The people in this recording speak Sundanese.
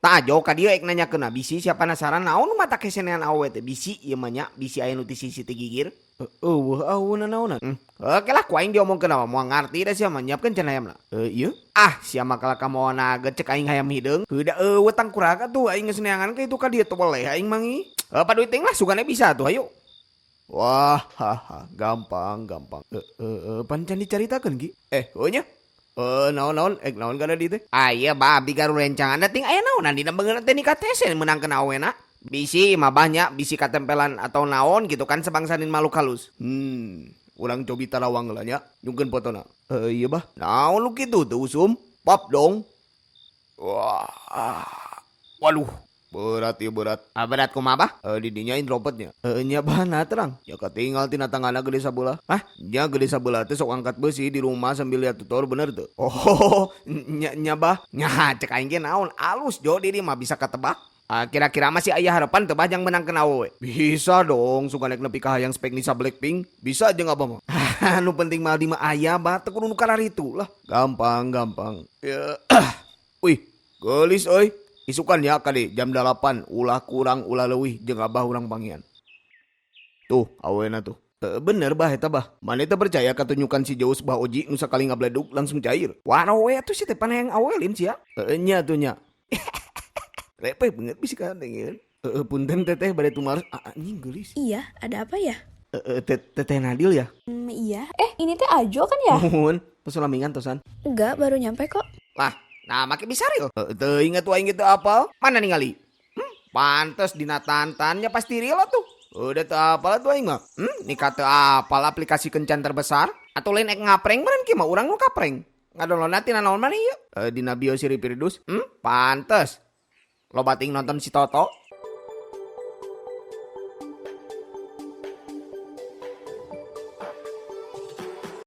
Tah jauh ka dieu ek nanyakeun bisi sia penasaran naon nu matak hesenean awewe teh bisi ieu mah nya bisi aya nu ti sisi ti gigir. Eueuh awuna naonan. Oke lah ku aing diomongkeun mah moal ngarti da sia mah nyiapkeun cenah hayamna. Ieu. Ah sia mah kalah ka mawa nugget cek aing hayam hideung. Heuh da eueuh tangkurak atuh aing geus neangan ka itu ka dieu teu weleh aing mangi. Heuh paduit teuing lah sugane bisa atuh hayu. Wah haha gampang gampang. Pan can dicaritakeun Ki. Heuh nya. Naon naon ek naon kada di teh. Ah iya bah abdi garu rencangan da ting aya naonan dina beungeut teh nikah teh sen meunangkeun awena. Bisi mah bah nya bisi katempelan atau naon gitu kan sebangsanin makhluk halus. Urang cobi tarawang heula nya nyungkeun fotona. Iya bah. Naon nu kitu teu usum. Pap dong. Wah. Waduh. Berat ieu berat. Ah berat kumaha bah? Di dinya introvertnya. Nya bah nah terang. Ya katinggal tina tanganna gede sabelah. Hah? Nya gede sabelah teh sok angkat beusi di rumah sambil lihat tutor bener teu? Oh, nya nya bah. Nya cek aing ge naon alus jo diri mah bisa katebak. Ah, kira-kira masih aya harapan teu bah jang meunangkeun awewe? Bisa dong, sugan rek nepi ka hayang spek Nisa Blackpink. Bisa jeung abah mah. Nu penting mah di mah aya bah teu kudu nu kararitu lah. Gampang gampang. Ya. Wih, geulis euy. Isukan ya kade jam 8 ulah kurang ulah leuwih jeung abah urang panggihan. Tuh, awena tuh. Bener bah eta bah. Maneh teu percaya katunyukan si Zeus bah Oji nu sakali ngabledug langsung cair. Waro we atuh si teh pan hayang awe lin sia. Nya tuh nya. Repeh beungeut bisi kadengeun. Punten teteh bade tumaros anjing geulis. Iya, ada apa ya? Teteh Nadil ya? Iya. Ini teh Ajo kan ya? Muhun, pesulamingan tosan. Enggak, baru nyampe kok. Lah, nah make bisa real. Teu inget aing gitu apal. Mana ningali? Pantes dina tantannya pasti real atuh. Udah teu apal atuh aing mah. Nikah teu apal aplikasi kencan terbesar atau lain ek ngapreng meureun kieu mah urang nu kapreng. Ngadownloadna tina naon maneh ieu? Dina bio Siri Pirdus. Pantes. Loba ting nonton si Toto.